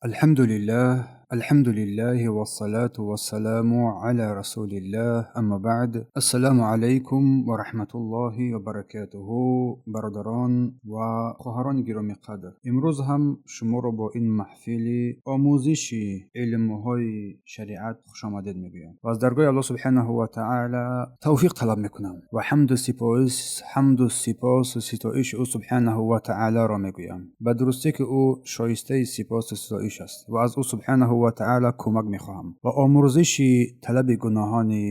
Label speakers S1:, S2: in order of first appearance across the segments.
S1: Алҳамдулиллаҳ, алҳамдулиллаҳи вассалату вассаламу ала расулиллаҳ, аммо баъд. Ассалому алайкум ва раҳматуллоҳи ва баракатуҳу. Бародарон ва хоҳарони гиромиқадр, имрӯз ҳам шуморо бо ин маҳфили омӯзиши илмҳои шариат хушомадед мегӯям ва аз даргоҳи Аллоҳ субҳонаҳу ва таъоло тавфиқ талаб мекунам ва ҳамду сипосу ситоиши ӯ субҳонаҳу ва таъолоро мегӯям. Ба дурустӣ ки ӯ шоистаи сипосу ситоиш аст ва аз ӯ субҳонаҳу ва таъоло кӯмак мехоҳам ва омӯрзиши талаби гуноҳони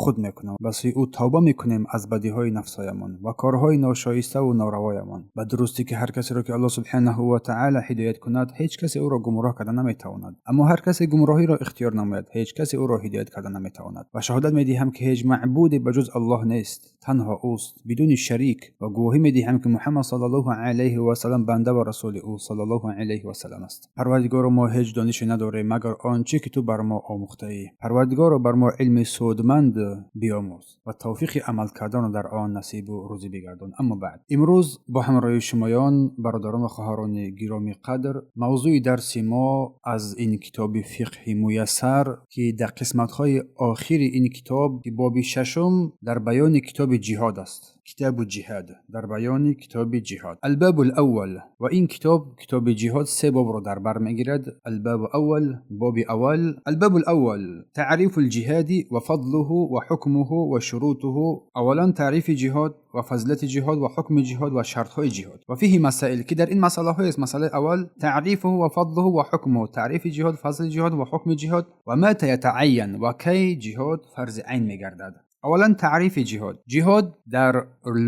S1: худ мекунам. Ба сӯи ӯ тавба мекунем аз бадиҳои нафсҳоямон ва корҳои ношоиставу норавоямон. Ба дурустӣ ки ҳар касеро ки Аллоҳ субҳонаҳу ва таъоло ҳидоят кунад, ҳеҷ касе ӯро гумроҳ карда наметавонад. Аммо ҳар касе гумроҳиро ихтиёр намояд, ҳеҷ касе ӯро ҳидоят карда наметавонад. Ва шаҳодат медиҳам ки ҳеҷ маъбуде ба ҷуз Аллоҳ нест, танҳо ӯст, бидуни шарик, ва гувоҳӣ медиҳам ки Муҳаммад саллаллоҳу алайҳи васаллам банда ва расули ӯ саллаллоҳу алайҳи васаллам аст. Парвардигоро, мо ҳеҷ донише надорем, магар он чӣ ки ту бар мо омӯхтаӣ. Парвардигоро, бар мо илми судманд биомӯз ва тавфиқи амал карданро дар он насибу рӯзӣ бигардон. Аммо баъд, имрӯз бо ҳамроҳии шумоён, бародарон ва хоҳарони гиромиқадр, мавзӯи дарси мо аз ин китоби фиқҳи муяссар, ки дар қисматҳои охири ин китоб, ки боби шашум дар баёни китоби ҷиҳод аст. Китобу ҷиҳод, дар баёни китоби ҷиҳод. Албабу лаввал. Ва ин китоб, китоби ҷиҳод, се бобро дар бар мегирад. Албабу аввал, боби аввал. Албабу лаввал таърифу лҷиҳоди ва фадлуҳу ва ҳукмуҳу ва шурутуҳу. Аввалан таърифи ҷиҳод ва фазилати ҷиҳод ва ҳукми ҷиҳод ва шартҳои ҷиҳод. Ва фиҳи масаил, ки дар ин масъалаҳоест. Масъалаи аввал таърифуҳу ва фадлуҳу ва ҳукмуҳу, таърифи ҷиҳод, фазли ҷиҳод ва ҳукми ҷиҳод, ва мата ятаайян, ва кай ҷиҳод фарзи айн мегардад. Аввалан таърифи ҷиҳод. Ҷиҳод дар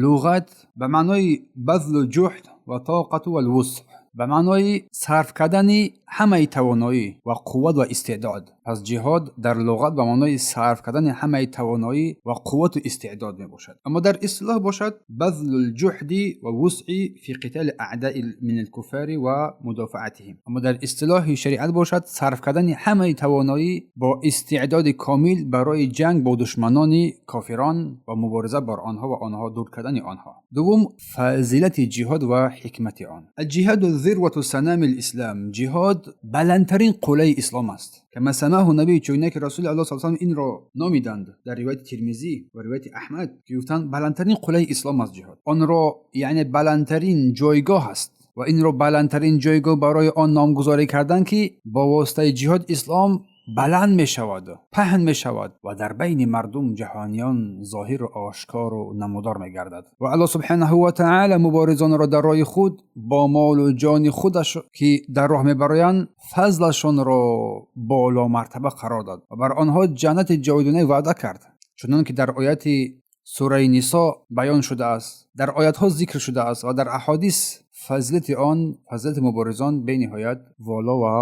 S1: луғат ба маънои базлу ҷуҳд ва тоқату валвусъ, ба маънои сарф кардани ҳамаи тавоноӣ ва қувват ва истеъдод. Пас ҷиҳод дар луғат ба маънои сарф кардани ҳамаи тавоноӣ ва қуввату истеъдод мебошад. Аммо дар истилоҳ бошад базлу лҷуҳди ва вусъи фи қитали аъдаи мин алкуффари ва мудофаатиҳим. Аммо дар истилоҳи шариат бошад сарф кардани ҳамаи тавоноӣ бо истеъдоди комил барои ҷанг бо душманони кофирон ва мубориза бар онҳо ва онҳо дур кардани онҳо. Дуввум, фазилати ҷиҳод ва ҳикмати он. Алҷиҳоду зирвату санами лислам. Ҷиҳод баландтарин қуллаи ислом аст. Кама самаҳу набӣ, чуноне ки Расули Аллоҳ саллаллоҳу алайҳи васаллам инро номиданд дар ривояти Тирмизӣ ва ривояти Аҳмад, ки гуфтанд баландтарин қуллаи ислом аст ҷиҳод. Онро яъне баландтарин ҷойгоҳ аст ва инро баландтарин ҷойгоҳ барои он номгузорӣ карданд, ки бо воситаи ҷиҳод ислом баланд мешавад, паҳн мешавад ва дар байни мардум ҷаҳониён зоҳиру ошкору намудор мегардад. Ва Аллоҳ субҳонаҳу ва таъоло муборизонро дар роҳи худ бо молу ҷони худаш, ки дар роҳ мебароянд, фазлашонро боло мартаба қарор дод ва бар онҳо ҷаннати ҷовидона ваъда кард, чунон ки дар ояти сураи Нисо баён шудааст, дар оятҳо зикр шудааст ва дар аҳодис фазилати он, фазилати муборизон бениҳоят воло ва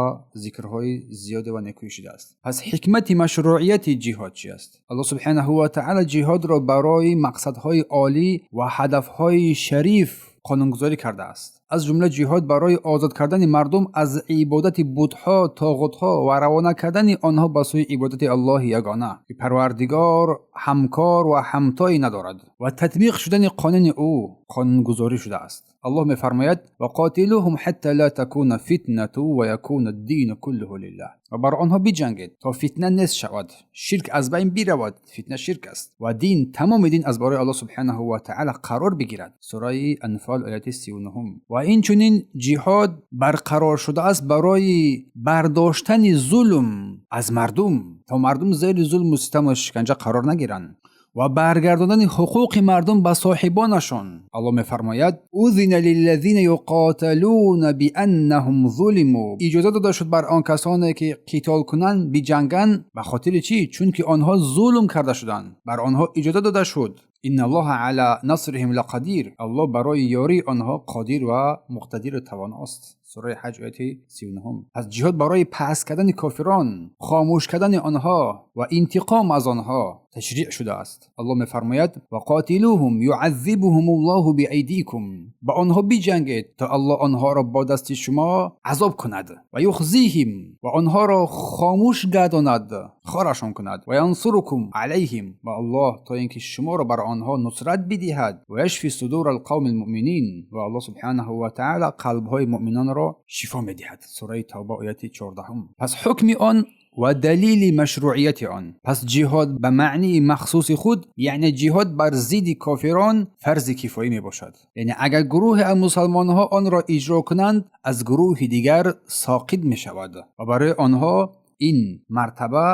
S1: зикрҳои зиёде ва некӯӣ шудааст. Пас ҳикмати машрӯъияти ҷиҳод чи аст? Аллоҳ субҳонаҳу ва таъоло ҷиҳодро барои мақсадҳои олӣ ва ҳадафҳои шариф қонунгузорӣ кардааст. Аз ҷумла ҷиҳод барои озод кардани мардум аз ибодати бутҳо, тоғутҳо ва равона кардани онҳо ба сӯи ибодати Аллоҳи ягона, ки Парвардигор ҳамкор ва ҳамтое надорад, ва татбиқ шудани қонуни ӯ қонунгузорӣ шудааст. Аллоҳ мефармояд: ва қотилуҳум ҳатта ла такуна фитнату ва якуна ддину куллуҳу лиллаҳ. Ва бар онҳо биҷангед то фитна нест шавад, ширк аз байн биравад. Фитна ширк аст ва дин, тамоми дин аз барои Аллоҳ субҳонаҳу ва таъоло қарор бигирад. Сураи Анфол, ояти 39-ум. Ва инчунин ҷиҳод барқарор шудааст барои бардоштани зулм аз мардум, то мардум зери зулму ситаму шиканҷа қарор нагиранд, ва баргардондани ҳуқуқи мардум ба соҳибонашон. Аллоҳ мефармояд: узина лиллазина юқоталуна бианнаҳум зулиму. Иҷоза дода шуд бар он касоне ки қитол кунанд, биҷанганд. Ба хотири чӣ? Чунки онҳо зулм карда шуданд, бар онҳо иҷоза дода шуд. Инналлоҳа ала насриҳим лақадир. Аллоҳ барои ёрии онҳо қодир ва муқтадиру тавоност. Сураи Ҳаҷ, ояти 39-ум. Пас ҷиҳод барои паст кардани кофирон, хомӯш кардани онҳо ва интиқом аз онҳо ташриъ шудааст. Аллоҳ мефармояд: ва қотилуҳум юаззибуҳум аллоҳу биайдикум. Ба онҳо биҷангед то Аллоҳ онҳоро бо дасти шумо азоб кунад, ва юхзиҳим, ва онҳоро хомӯш гардонад, хорашон кунад, ва янсурукум алайҳим, ва Аллоҳ то ин ки шуморо бар онҳо нусрат бидиҳад, ва яшфи судура алқавми алмуъминин, ва Аллоҳ субҳанаҳу ва таъоло қалбҳои муъминонро ро шифо медиҳад. Сураи Тавба, ояти 14. Пас ҳукми он ва далели машруияти он. Пас ҷиҳод ба маънии махсуси худ, яъне ҷиҳод бар зидди кофирон, фарзи кифоӣ мебошад. Яъне агар гурӯҳе аз мусалмонҳо онро иҷро кунанд, аз гурӯҳи дигар соқит мешавад ва барои онҳо ин мартаба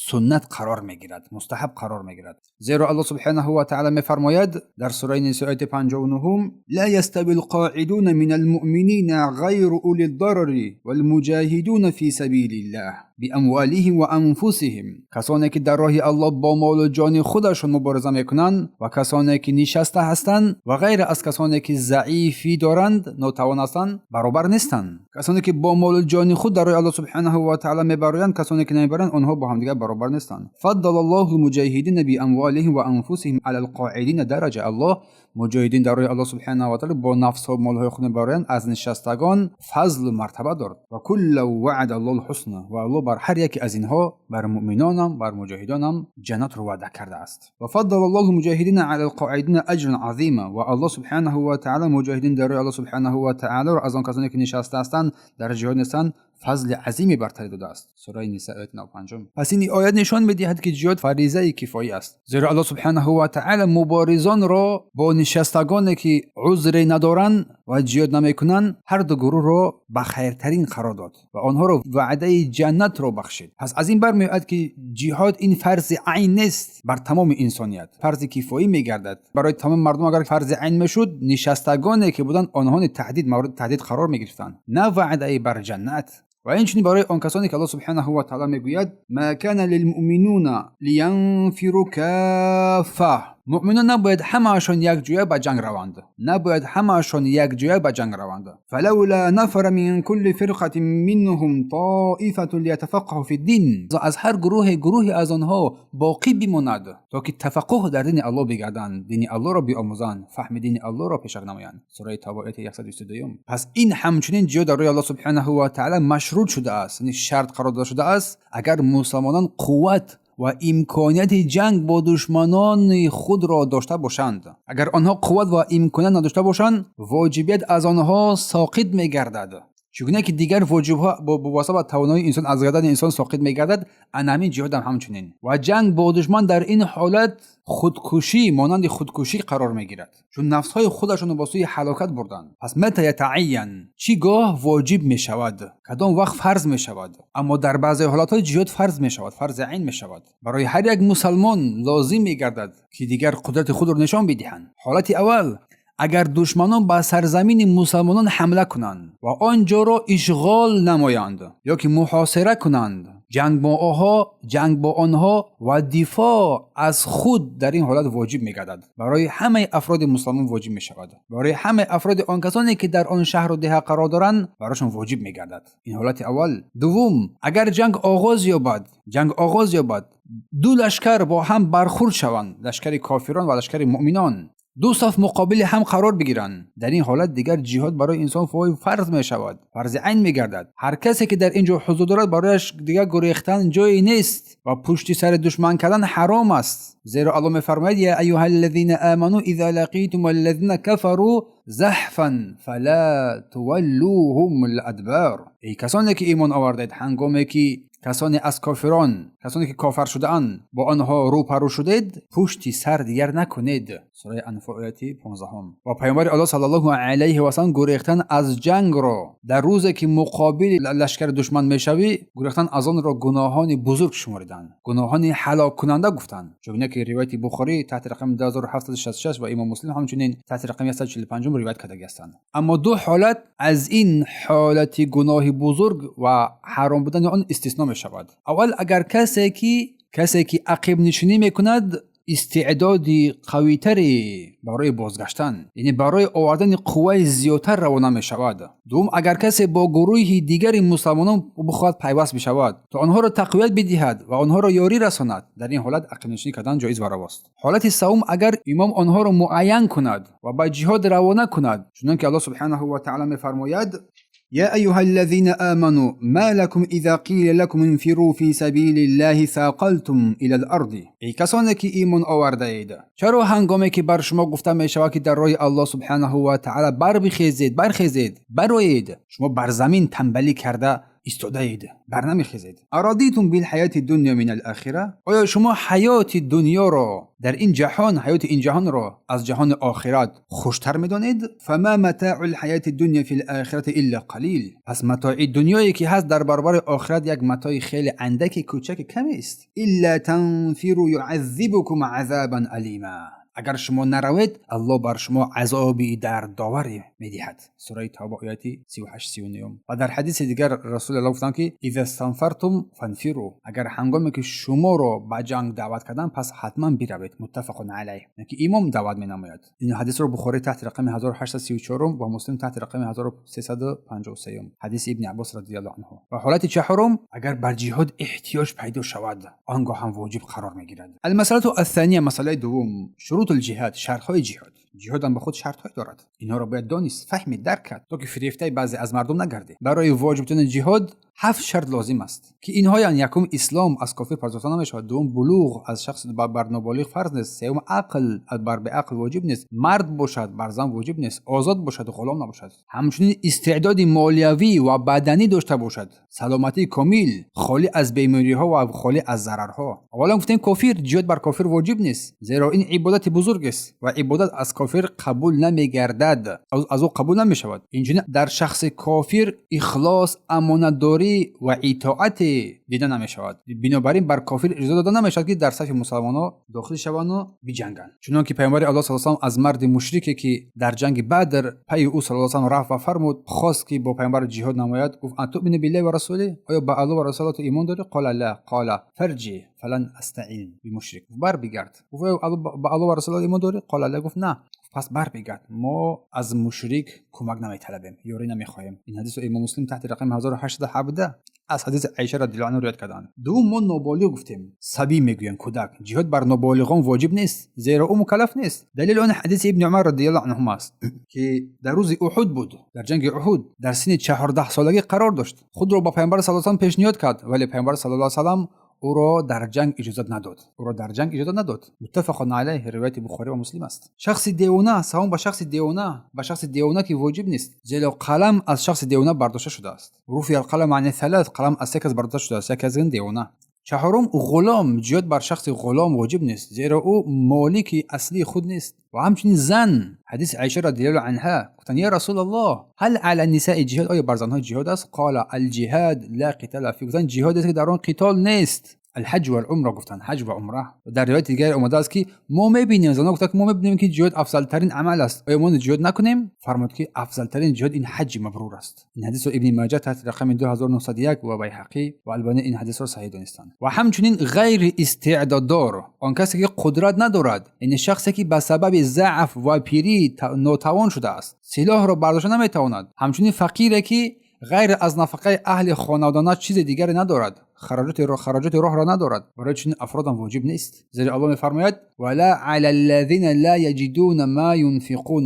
S1: суннат қарор мегирад, мустаҳаб қарор мегирад. Зеро Аллоҳ субҳанаҳу ва таъала мефармояд дар сураи Нисо, ояти 59: ла ястави алқоидуна мин алмуъминина ғайру ули ддарари валмуҷоҳидуна фи сабилиллаҳ биамволиҳим ва анфусиҳим. Касоне ки дар роҳи Аллоҳ бо молу ҷони худашон мубориза мекунанд ва касоне ки нишаста ҳастанд ва ғайр аз касоне ки заифӣ доранд, нотавон ҳастанд, баробар нестанд. Касоне ки бо молу ҷони худ дар роҳи Аллоҳ субҳанаҳу ва таъала мебароянд, касоне ки намебаранд, онҳо бо ҳамдигар баробар нестанд. Фаддала Аллоҳу алмуҷоҳидина биамволиҳим ва анфусиҳим ала алқоидина дараҷа. Аллоҳ муҷоҳидин дар роҳи Аллоҳ субҳанаҳу ва таъала бо нафсҳо молҳои худ мебароянд, аз нишастагон фазлу мартаба дорад. Ва кулла ваъда Аллоҳу ҳусна. Ва Аллоҳ бар ҳар яке аз инҳо, бар муъминонам, бар муҷоҳидонам ҷаннатро ваъда кардааст. Ва фаддала Аллоҳу муҷоҳидина ала алқоидина аҷран азима. Ва Аллоҳ субҳанаҳу ва таъала муҷоҳидин дар роҳи Аллоҳ субҳанаҳу ва таъаларо аз он касоне ки нишаста ҳастанд, дар ҷиҳод нестанд, фазли азиме бартарӣ додааст. Сураи Ниса, ояти 95. Пас ин оят нишон медиҳад, ки ҷиҳод фаризаи кифоӣ аст, зеро Аллоҳ субҳанаҳу ва таъала муборизонро бо нишастагоне ки узре надоранд ва ҷиҳод намекунанд, ҳар ду гурӯҳро ба хайртарин қарор дод ва онҳоро ваъдаи ҷаннатро бахшид. Пас аз ин бармеояд, ки ҷиҳод ин фарзи айн нест бар тамоми инсоният, фарзи кифоӣ мегардад барои тамоми мардум. Агар фарзи айн мешуд, нишастагоне ки буданд, онҳо таҳдид, мавриди таҳдид қарор мегирифтанд, на ваъдаи бар ҷаннат. Ва инчунин барои он касоне ки Аллоҳ субҳанаҳу ва таъала мегӯяд: ма кана лилмуъминуна лиянфиру каффа. Муъминон набояд ҳамаашон якҷоя ба ҷанг раванд, набояд ҳамаашон якҷоя ба ҷанг раванд. Фалаула нафара мин кулли фирқатин минҳум тоифатун лиятафаққаҳу фи ддин. Аз ҳар гурӯҳе гурӯҳе аз онҳо боқӣ бимонад, то ки тафаққуҳ дар дини Аллоҳ бигарданд, дини Аллоҳро биомӯзанд, фаҳми дини Аллоҳро пешак намоянд. Сураи Тавба, ояти 122. Пас ин ҳамчунин ҷиҳод дар роҳи Аллоҳ субҳанаҳу ва таъала машрут шудааст, яъне шарт қарор дода шудааст, агар мусалмонон қувват ва имконияти ҷанг бо душманони худро дошта бошанд. Агар онҳо қувват ва имконият надошта бошанд, воҷибият аз онҳо соқит мегардад. Чигуна ки дигар воҷибҳо бо восита ба тавоноии инсон аз гардани инсон соқит мегардад, ана ҳамин ҷиҳодам ҳамчунин. Ва ҷанг бо душман дар ин ҳолат худкушӣ, монанди худкушӣ қарор мегирад, чун нафсҳои худашонро ба сӯи ҳалокат бурданд. Пас мата ятаайян, чӣ гоҳ воҷиб мешавад, кадом вақт фарз мешавад? Аммо дар баъзе ҳолатҳо ҷиҳод фарз мешавад, фарзи айн мешавад. Барои ҳар як мусалмон лозим мегардад, ки дигар қудрати худро нишон бидиҳанд. Ҳолати аввал: агар душманон ба сарзамини мусалмонон ҳамла кунанд ва он ҷоро ишғол намоянд ё ки муҳосира кунанд, ҷанг бо онҳо ва дифоъ аз худ дар ин ҳолат воҷиб мегардад. Барои ҳамаи афроди мусалмон воҷиб мешавад, барои ҳамаи афроди он касоне ки дар он шаҳру деҳа қарор доранд, барошон воҷиб мегардад. Ин ҳолати аввал. Дуввум: агар ҷанг оғоз ёбад, ду лашкар бо ҳам бархурд шаванд, лашкари кофирон ва лашкари муъминон ду саф муқобили ҳам қарор бигиранд, дар ин ҳолат дигар ҷиҳод барои инсон фарз мешавад, фарзи айн мегардад. Ҳар касе ки дар ин ҷо ҳузур дорад, барояш дигар гурехтан ҷое нест ва пушти сари душман кардан ҳаром аст. Зеро Аллоҳ мефармояд: я аюҳа аллазина аману иза лақитум аллазина кафару заҳфан фала туваллуҳум ладбар. Эй касоне ки имон овардаед, ҳангоме ки касоне аз кофирон, касоне ки кофар шудаанд, бо онҳо рӯпарӯ шудед, пушти сар дигар накунед. Сураи Анфол, ояти 15. Ва Паёмбари Аллоҳ саллаллоҳу алайҳи васаллам гурехтан аз ҷангро дар рӯзе ки муқобили лашкари душман мешавӣ, гурехтан аз онро гуноҳони бузург шумориданд, гуноҳони ҳалоккунанда гуфтанд, чунон ки ривояти Бухорӣ таҳти рақами 2766 ва Имом Муслим ҳамчунин таҳти рақами 145 ривоят кардаги ҳастанд. Аммо ду ҳолат аз ин ҳолати гуноҳи бузург ва ҳаром будани он истисно мешавад. Аввал: агар касе ки ақибнишинӣ мекунад, истеъдоди қавитаре барои бозгаштан, яъне барои овардани қувваи зиёдтар равона мешавад. Дуввум: агар касе бо гурӯҳи дигари мусалмонон бихоҳад пайваст бишавад, то онҳоро тақвият бидиҳад ва онҳоро ёрӣ расонад, дар ин ҳолат ақибнишинӣ кардан ҷоиз ва равост. Ҳолати севум: агар имом онҳоро муайян кунад ва ба ҷиҳод равона кунад, чунон ки Аллоҳ субҳанаҳу ва таъала мефармояд. يا أيها الذين آمنوا ما لكم إذا قيل لكم انفروا في سبيل الله ثاقلتم إلى الأرض. Эй касоне ки имон овардаед, чаро ҳангоме ки бар шумо гуфта мешавад ки дар роҳи Аллоҳ субҳанаҳу ва таъала барбихезед, бархезед, бароед, шумо бар замин танбалӣ карда истодаед, бар намехезед? أرضيتم بالحياة الدنيا من الآخرة. Оё шумо ҳаёти дунёро дар ин ҷаҳон, ҳаёти ин ҷаҳонро аз ҷаҳони охират хуштар медонед? فما متاع الحياة الدنيا في الآخرة إلا قليل. Пас матои дунёе ки ҳаст дар баробари охират як матои хеле андаки, кӯчаки, камест. إلا تنفروا يعذبكم عذابا أليما. Агар шумо наравед, Аллоҳ бар шумо азоби дардоваре медиҳад. Сураи Тавба, ояти 38-39. Ва дар ҳадиси дигар Расули Аллоҳ гуфтанд ки إذا استنفرتم فانفروا. Агар ҳангоме ки шуморо ба ҷанг даъват карданд, пас ҳатман биравед. متفق عليه, ки имом даъват менамояд. Ин ҳадисро Бухорӣ таҳти рақами 1834 ва Муслим таҳти рақами 1353, ҳадиси Ибни Аббос رضي الله عنه. Ва ҳолати чаҳорум, агар бар ҷиҳод эҳтиёҷ пайдо шавад, он гоҳ ҳам воҷиб қарор мегирад. المسألة الثانية, масъалаи дуввум, شروط الجهاد, шартҳои ҷиҳод. Ҷиҳодам ба худ шартҳое дорад. Инҳоро бояд донист, фаҳмид, дарк кард, то ки фирефтаи баъзе аз мардум нагардӣ. Барои воҷиб шудани ҷиҳод ҳафт шарт лозим аст, ки инҳоянд: якум, ислом, аз кофир пазируфта намешавад; дуввум, булуғ, аз шахс бар ноболиғ фарз нест; сеюм, ақл, бар беақл воҷиб нест; мард бошад, бар зан воҷиб нест; озод бошад, ғулом набошад; ҳамчунин истеъдоди молиявӣ ва баданӣ дошта бошад, саломатии комил, холӣ аз бемориҳо ва холӣ аз зарарҳо. Аввалан гуфтем, кофир, ҷиҳод бар кофир воҷиб нест, зеро ин ибодати бузург аст ва ибодат аз кофир қабул намегардад, аз ӯ қабул намешавад. Инчунин дар шахси кофир ихлос, амонатдорӣ ва итоате дида намешавад. Бинобар ин бар кофир иҷоза дода намешавад, ки дар сафи мусалмонҳо дохил шаванду биҷанганд. Чунон ки Паёмбари Аллоҳ са салам аз марди мушрике, ки дар ҷанги Бадр пайи ӯ са салам рафт ва фармуд, хост ки бо паёмбар ҷиҳод намояд, гуфт: أتؤمن بالله ورسوله؟ Оё ба Аллоҳ ва расулато имон дорӣ? قال لا. قال فارجع فلن أستعين بمشرك. Бар бигард. Гуфт: ба Аллоҳ ва расулато имон дорӣ? قال لا. Гуфт: на, пас бар бигард, мо аз мушрик кӯмак наметалабем, ёрӣ намехоҳем. Ин ҳадисро Имом Муслим таҳти рақами 1817 аз ҳадиси Айша رضي الله عنها ривоят карданд. Дуввум, мо ноболиғ гуфтем, сабӣ мегӯянд, кӯдак. Ҷиҳод бар ноболиғон воҷиб нест, зеро ӯ мукаллаф нест. Далели он ҳадиси Ибни Умар رضي الله عنهما аст, ки дар рӯзи Уҳуд буд, дар ҷанги Уҳуд дар синни 14-солагӣ қарор дошт. Худро ба Паёмбар са салам пешниҳод кард, вале Паёмбар صلى الله عليه وسلم ӯро дар ҷанг иҷозат надод, ӯро дар ҷанг иҷозат надод. متفق عليه, ривояти Бухорӣ ва Муслим аст. Шахси девона, савом ба шахси девона, ба шахси девона ки воҷиб нест, зеро қалам аз шахси девона бардошта шудааст. رفع القلم عن ثلاث. Қалам аз се кас бардошта шудааст, яке аз ин девона. Чаҳорум, ғулом. Ҷиҳод бар шахси ғулом воҷиб нест, зеро ӯ молики аслии худ нест. Ва ҳамчунин зан. Ҳадиси Айша رضي الله عنها, гуфтанд: يا رسول الله، هل على النساء جهاد؟ Оё бар занҳо ҷиҳод аст? قال: الجهاد لا قتال فيه. Гуфтанд, ҷиҳод аст, ки дар он қитол нест. الحج والعمرة, гуфтанд, ҳаҷ ва умра. Дар ривояти дигаре омадааст, ки мо мебинем, занҳо гуфтанд, ки мо мебинем, ки ҷиҳод афзалтарин амал аст, оё мо ҷиҳод накунем? Фармуд, ки афзалтарин ҷиҳод ин ҳаҷҷи мабрур аст. Ин ҳадисро Ибни Маҷа таҳти рақами 2901 ва Байҳақӣ ва Албанӣ ин ҳадисро саҳиҳ донистанд. Ва ҳамчунин ғайри истеъдоддор, он касе ки қудрат надорад, яъне шахсе ки ба сабаби заъф ва пирӣ нотавон шудааст, силоҳро бардошта наметавонад. Ҳамчунин фақире, ки ғайр аз нафақаи аҳли хонадона чизи дигаре надорад, хароҷоти роҳро надорад, барои чунин афродам воҷиб нест, зеро Аллоҳ мефармояд: ولا على الذين لا يجدون ما ينفقون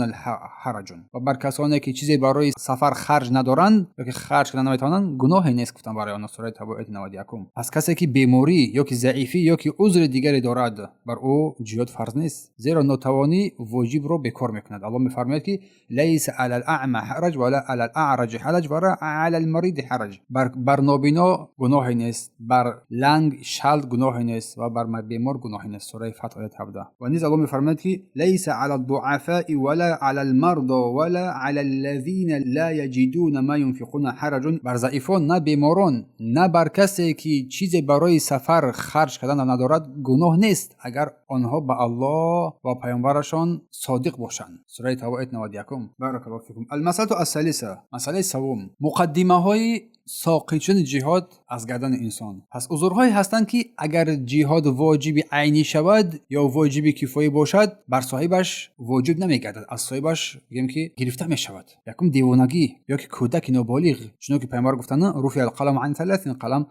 S1: حرج. Ва бар касоне ки чизе барои сафар харҷ надоранд ё ки харҷ карда наметавонанд, гуноҳе нест, гуфтанд барои онҳо. Сураи Тавба, ояти 91. Пас касе ки беморӣ ё ки заифӣ ё ки узри дигаре дорад, бар ӯ ҷиҳод фарз нест, зеро нотавонӣ воҷибро бекор мекунад. Аллоҳ мефармояд, ки ليس على الأعمى حرج ولا على الأعرج حرج ولا على المريض حرج. Бар нобино гуноҳе нест, бар ланг, шал гуноҳе нест ва бар бемор гуноҳе нест. Сураи Фатҳ, ояти 17. Ва низ Аллоҳ мефармояд, ки ليس على الضعفاء ولا على المرضى ولا على الذين لا يجدون ما ينفقون حرج. Бар заифон, на беморон, на бар касе ки чизе барои сафар харҷ кардан надорад гуноҳ нест, агар онҳо ба Аллоҳ ва паёмбарашон содиқ бошанд. Сураи Тавба, ояти 91. بارك الله فيكم. المسألة الثالثة, масъалаи севум, муқаддимаҳои соқит шудани ҷиҳод аз гардани инсон. Пас узрҳое ҳастанд, ки агар ҷиҳод воҷиби айнӣ шавад ё воҷиби кифоӣ бошад, бар соҳибаш воҷиб намегардад, аз соҳибаш бигем ки гирифта мешавад. Якум, девонагӣ ё ки кӯдаки ноболиғ, чунон ки пайғамбар гуфтанд: رفع القلم عن ثلاث, қалам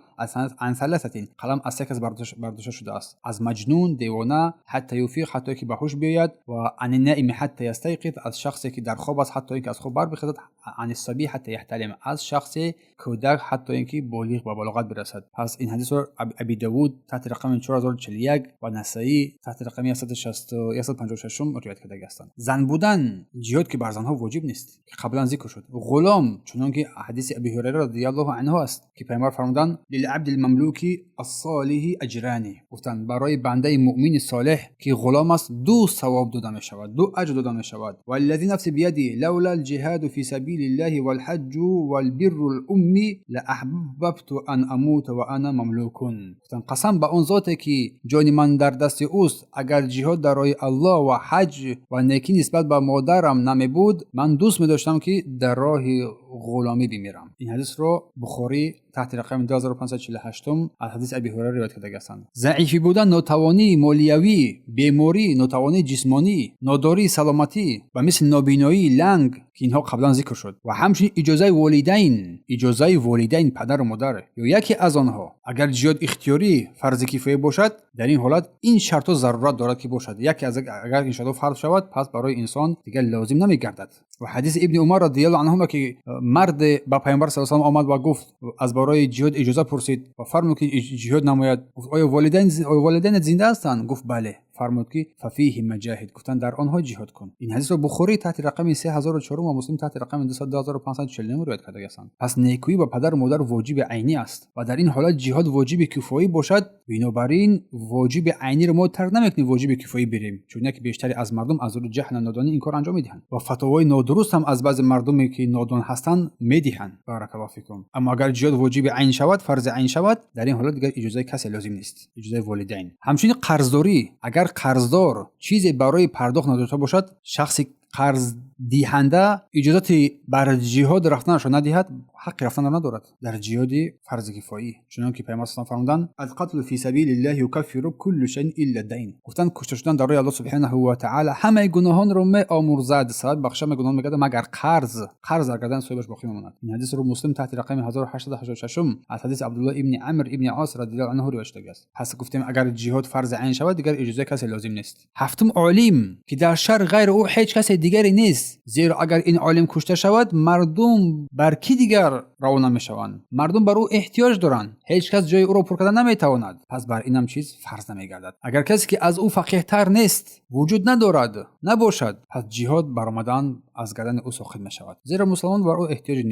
S1: عن ثلاثة, қалам аз се кас бардошта шудааст: аз маҷнун, девона, حتى يفيق, ҳатто ки ба ҳуш биёяд, ва عن النائم حتى يستيقظ, аз шахсе ки дар хоб аст, ҳатто ин ки аз хоб барбихезад, عن الصبي حتى يحتلم, аз шахсе кӯдак, ҳатто ин ки болиғ, ба балоғат бирасад. Пас ин ҳадисро Аби Давуд таҳти рақами 4041 ва Насаӣ таҳти рақами 156 ривоят кардаги ҳастанд. Зан будан, ҷиҳод ки бар занҳо воҷиб нест, ки қаблан зикр шуд. Ғулом, чунон ки ҳадиси Аби Ҳурайра رضي الله عنه аст, ки пайғамбар фармуданд: للعبد المملوك الصالح أجران. Гуфтанд, барои бандаи муъмини солеҳ, ки ғулом аст, ду савоб дода мешавад, ду аҷр дода мешавад. والذي نفسي بيده لولا الجهاد في سبيل الله والحج وبر الأم لأحببت أن أموت وأنا مملوك. Гуфтанд, қасам ба он зоте ки ҷони ман дар дасти ӯст, агар ҷиҳод дар роҳи Аллоҳ ва ҳаҷ ва некӣ нисбат ба модарам намебуд, ман дӯст медоштам, ки дар роҳи ғуломӣ бимирам. Ин ҳадисро Бухорӣ таҳти рақами 2548 аз ҳадиси Аби Ҳурайра ривоят кардаги ҳастанд. Заифӣ будан, нотавонии молиявӣ, беморӣ, нотавонии ҷисмонӣ, нодории саломатӣ ба мисли нобиноӣ, ланг, ки инҳо қаблан зикр шуд, ва ҳамчунин иҷозаи волидайн, иҷозаи волидайн, падару модар ё яке аз онҳо. Агар ҷиҳод ихтиёрӣ, фарзи кифоя бошад, дар ин ҳолат ин шартҳо зарурат дорад, ки бошад. Яке аз агар ин шартҳо фарз шавад, пас барои инсон дигар лозим намегардад. Ва ҳадиси Ибни Умар رضي الله عنهما, ки марде ба Пайғамбар صلى الله омад ва гуфт, аз барои ҷиҳод иҷоза пурсид ва фармуд, ки ҷиҳод намояд. Гуфт: «Оё волидайнат зинда ҳастанд?» Гуфт: «Бале». Фармуд, ки ففيهما جاهد, гуфтанд, дар онҳо ҷиҳод кун. Ин ҳадисро Бухорӣ таҳти рақами 3004 ва Муслим таҳти рақами 2549 ривоят кардаги ҳастанд. Пас некӯӣ ба падару модар воҷиби айнӣ аст ва дар ин ҳолат ҷиҳод воҷиби кифоӣ бошад. Бинобар ин воҷиби айниро мо тарк намекунем, воҷиби кифоӣ бирем, чунки бештаре аз мардум аз рӯи ҷаҳлу нодонӣ ин кор анҷом медиҳанд ва фатвои нодуруст ҳам аз баъзе мардуме, ки нодон ҳастанд, медиҳанд. بارك الله فيكم. Аммо агар ҷиҳод воҷиби айн шавад, фарзи айн шавад, дар ин ҳолат дигар иҷозаи касе лозим нест, иҷозаи волидайн. Ҳамчунин қарздорӣ. Агар қарздор чизе барои пардохт надошта бошад, шахси қарздиҳанда иҷозати бар ҷиҳод рафтанашро надиҳад, ҳаққи рафтанро надорад дар ҷиҳоди фарзи кифоӣ. Чунон ки Пайғамбар صلى фармуданд: القتل في سبيل الله يكفر كل شيء إلا الدين. Гуфтанд, кушта шудан дар роҳи Аллоҳ سبحانه وتعالى ҳамаи гуноҳонро меомурзад, сабаб бахшида гуноҳон мегардад, магар қарз. Қарз дар гардани соҳибаш боқӣ мемонад. Ин ҳадисро Муслим таҳти рақами 1886 аз ҳадиси Абдуллоҳ ибни Амр ибни Ос رضي الله عنه ривоят шудагиаст. Пас гуфтем, агар ҷиҳод фарзи айн шавад, дигар иҷозаи касе лозим нест. Ҳафтум, олим, ки дар шаҳр ғайри ӯ ҳеҷ касе дигаре нест, зеро агар ин олим кушта шавад, мардум бар кӣ дигар равона мешаванд? Мардум бар ӯ эҳтиёҷ доранд, ҳеҷ кас ҷои ӯро пур карда наметавонад. Пас бар инам чиз фарз намегардад. Агар касе, ки аз ӯ фақеҳтар нест, вуҷуд надорад, набошад, пас ҷиҳод баромадан аз гардани ӯ соқит мешавад, зеро мусулмон бар ӯ эҳтиёҷи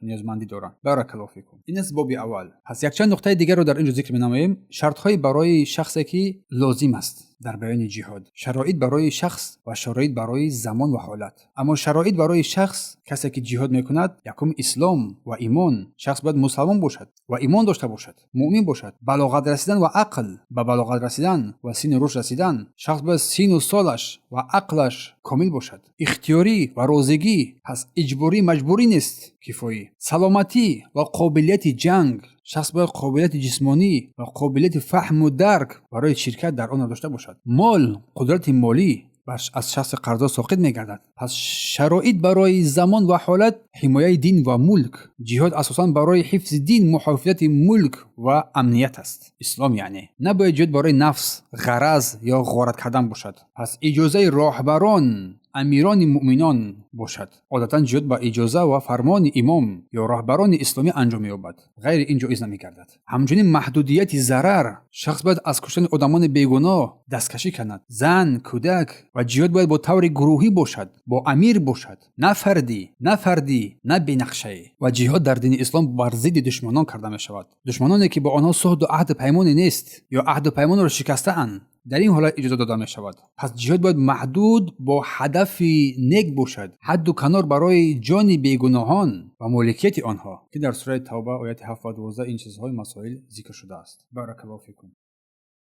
S1: ниёзмандӣ доранд. بارك الله فيكم. Ин аст боби аввал. Пас якчанд нуқтаи дигарро дар ин ҷо зикр менамоем. Шартҳои барои шахсе, ки лозим аст дар баёни ҷиҳод, шароит барои шахс ва шароит барои замон ва ҳолат. Аммо шароит барои шахс, касе ки ҷиҳод мекунад: якум, ислом ва имон. Шахс бояд мусалмон бошад ва имон дошта бошад, муъмин бошад. Балоғат расидан ва ақл, ба балоғат расидан ва синни рушд расидан. Шахс бояд сину солаш ва ақлаш комил бошад. Ихтиёрӣ ва розигӣ, пас иҷборӣ, маҷбурӣ нест, кифоӣ. Саломатӣ ва қобилияти ҷанг. Шахс бояд қобилияти ҷисмонӣ ва қобилияти фаҳму дарк барои ширкат дар онро дошта бошад. Мол, қудрати молӣ аз шахси қарздор соқит мегардад. Пас шароит барои замон ва ҳолат, ҳимояи дин ва мулк. Ҷиҳод асосан барои ҳифзи дин, муҳофизати мулк ва амният аст, ислом яъне. Набояд ҷиҳод барои нафс, ғараз ё ғорат кардан бошад. Пас иҷозаи роҳбарон, амирони муъминон бошад. Одатан ҷиҳод ба иҷоза ва фармони имом ё роҳбарони исломӣ анҷом меёбад, ғайри ин ҷоиз намегардад. Ҳамчунин маҳдудияти зарар. Шахс бояд аз куштани одамони бегуноҳ дасткашӣ кунад, зан, кӯдак. Ва ҷиҳод бояд бо таври гурӯҳӣ бошад, бо амир бошад, на фардӣ, на фардӣ, на бенақшае. Ва ҷиҳод дар дини ислом бар зидди душманон карда мешавад, душманоне ки бо онҳо суҳду аҳду паймоне нест ё аҳду паймонро шикастаанд. Дар ин ҳолат иҷоза дода мешавад. Пас ҷиҳод бояд маҳдуд, бо ҳадафи нек бошад, ҳадду канор барои ҷони бегуноҳон ва моликияти онҳо, ки дар сураи Тавба, ояти 7 ва 12 ин чизҳои масоил зикр шудааст. بارك الله فيكم.